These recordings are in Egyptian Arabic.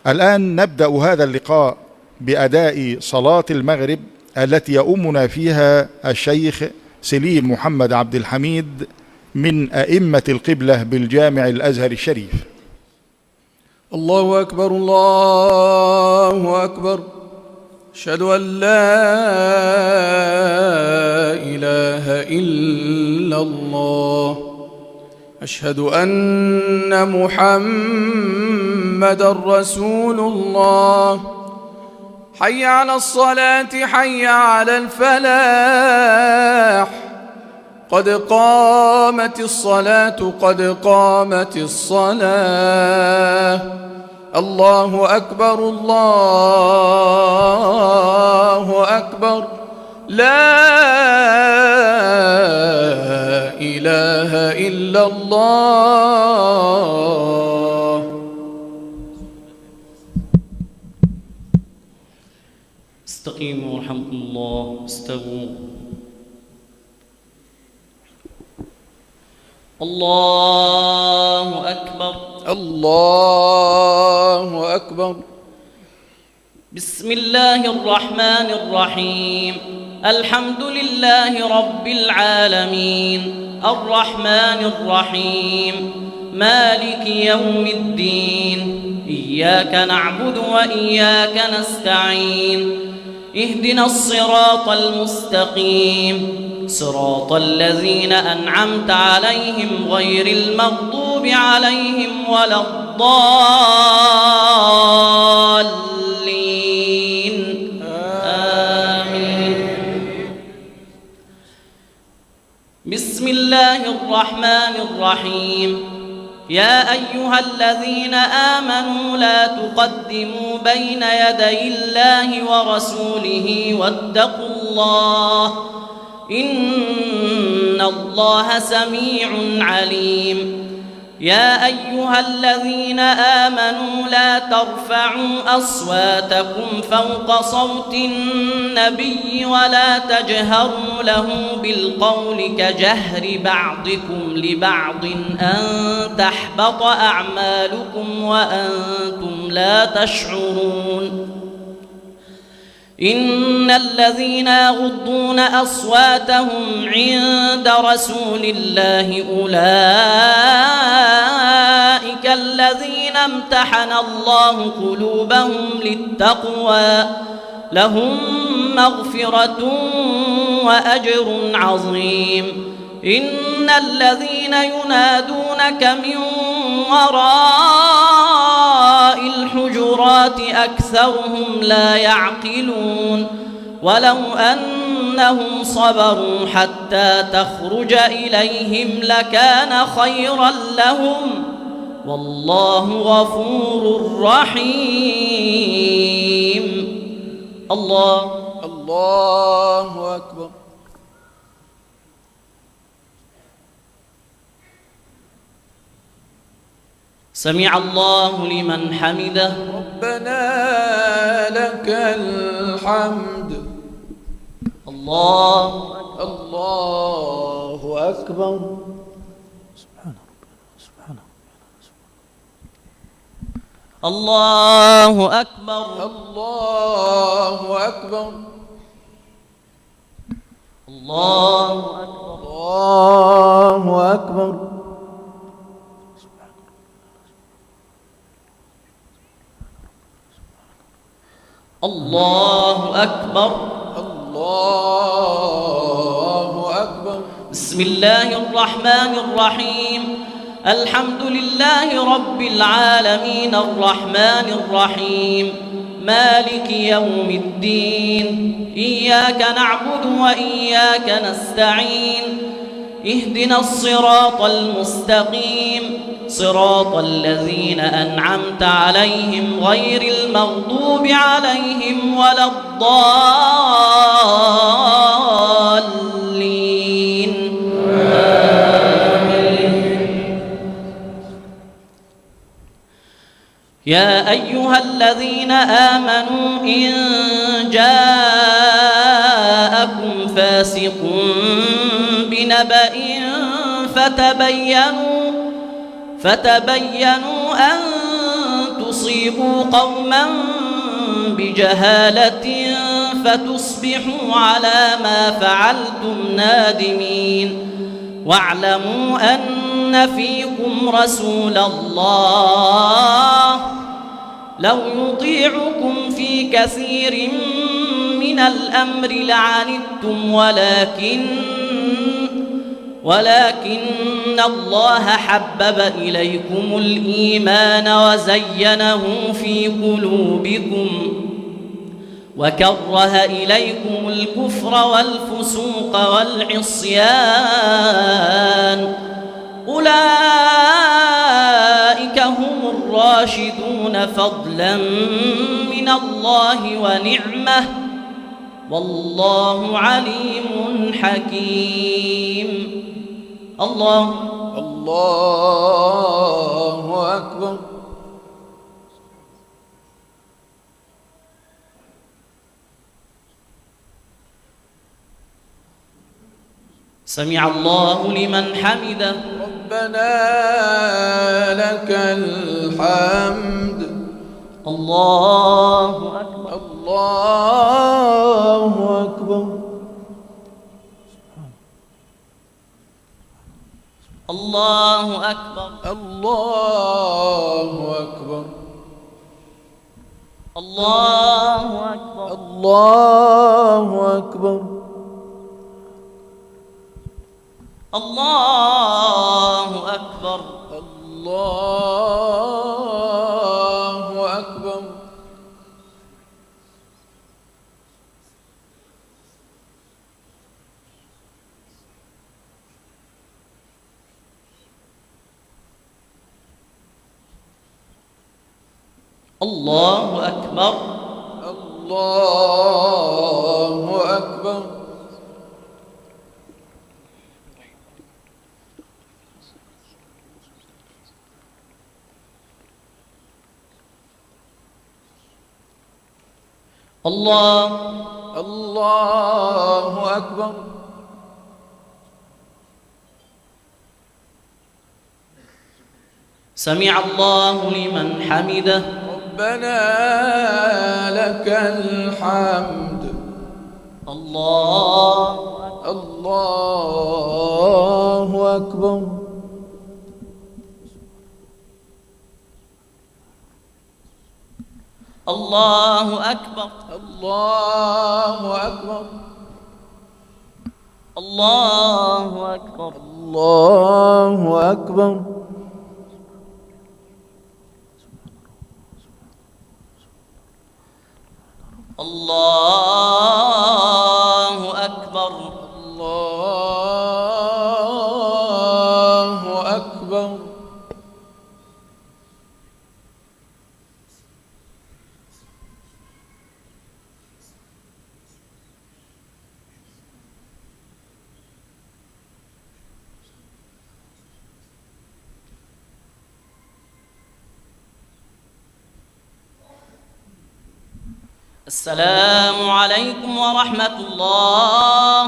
الآن نبدأ هذا اللقاء بأداء صلاة المغرب التي يؤمنا فيها الشيخ سليم محمد عبد الحميد من أئمة القبلة بالجامع الأزهر الشريف. الله أكبر، الله أكبر، أشهد أن لا إله إلا الله، أشهد أن محمد رسول الله، حي على الصلاة، حي على الفلاح، قد قامت الصلاة، قد قامت الصلاة، الله أكبر، الله أكبر، لا إله إلا الله. استقيموا رحمكم الله، استووا. الله أكبر، الله أكبر. بسم الله الرحمن الرحيم. الحمد لله رب العالمين، الرحمن الرحيم، مالك يوم الدين، إياك نعبد وإياك نستعين، اهدنا الصراط المستقيم، صراط الذين أنعمت عليهم غير المغضوب عليهم ولا الضالين، آمين. بسم الله الرحمن الرحيم. يا أيها الذين آمنوا لا تقدموا بين يدي الله ورسوله واتقوا الله، إن الله سميع عليم. يا أيها الذين آمنوا لا ترفعوا أصواتكم فوق صوت النبي ولا تجهروا له بالقول كجهر بعضكم لبعض أن تحبط أعمالكم وأنتم لا تشعرون. إن الذين يغضون أصواتهم عند رسول الله أولئك الذين امتحن الله قلوبهم للتقوى، لهم مغفرة وأجر عظيم. إن الذين ينادونك من وراء الحجرات أكثرهم لا يعقلون. ولو أنهم صبروا حتى تخرج إليهم لكان خيرا لهم، والله غفور رحيم. الله الله أكبر. سمع الله لمن حمده. ربنا لك الحمد. الله الله أكبر. سبحان ربنا، سبحان ربنا. الله أكبر، الله أكبر، الله أكبر، الله أكبر. الله أكبر، الله أكبر. بسم الله الرحمن الرحيم. الحمد لله رب العالمين، الرحمن الرحيم، مالك يوم الدين، إياك نعبد وإياك نستعين، اهدنا الصراط المستقيم، صراط الذين أنعمت عليهم غير المغضوب عليهم ولا الضالين، آمين. يا أيها الذين آمنوا إن جاءكم فاسق بنبأ فتبينوا أن تصيبوا تصيبوا قوما بجهالة فتصبحوا على ما فعلتم نادمين. واعلموا أن فيكم رسول الله لو يطيعكم في كثير من الأمر لعنتم ولكن الله حبب إليكم الإيمان وزينه في قلوبكم وكره إليكم الكفر والفسوق والعصيان أولئك هم الراشدون فضلا من الله ونعمة والله عليم حكيم. الله الله أكبر. سمع الله لمن حمده. ربنا لك الحمد. الله أكبر. الله أكبر. الله أكبر. الله أكبر. الله أكبر. الله أكبر. الله أكبر. الله أكبر. الله أكبر. الله أكبر. الله الله أكبر. سمع الله لمن حمده. ربنا لك الحمد. الله الله أكبر. الله أكبر. الله أكبر. الله أكبر. الله أكبر. الله أكبر. الله أكبر. السلام عليكم ورحمة الله.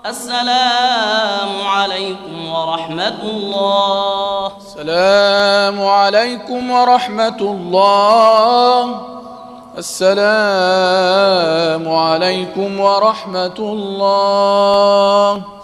السلام عليكم ورحمة الله. السلام عليكم ورحمة الله. السلام عليكم ورحمة الله.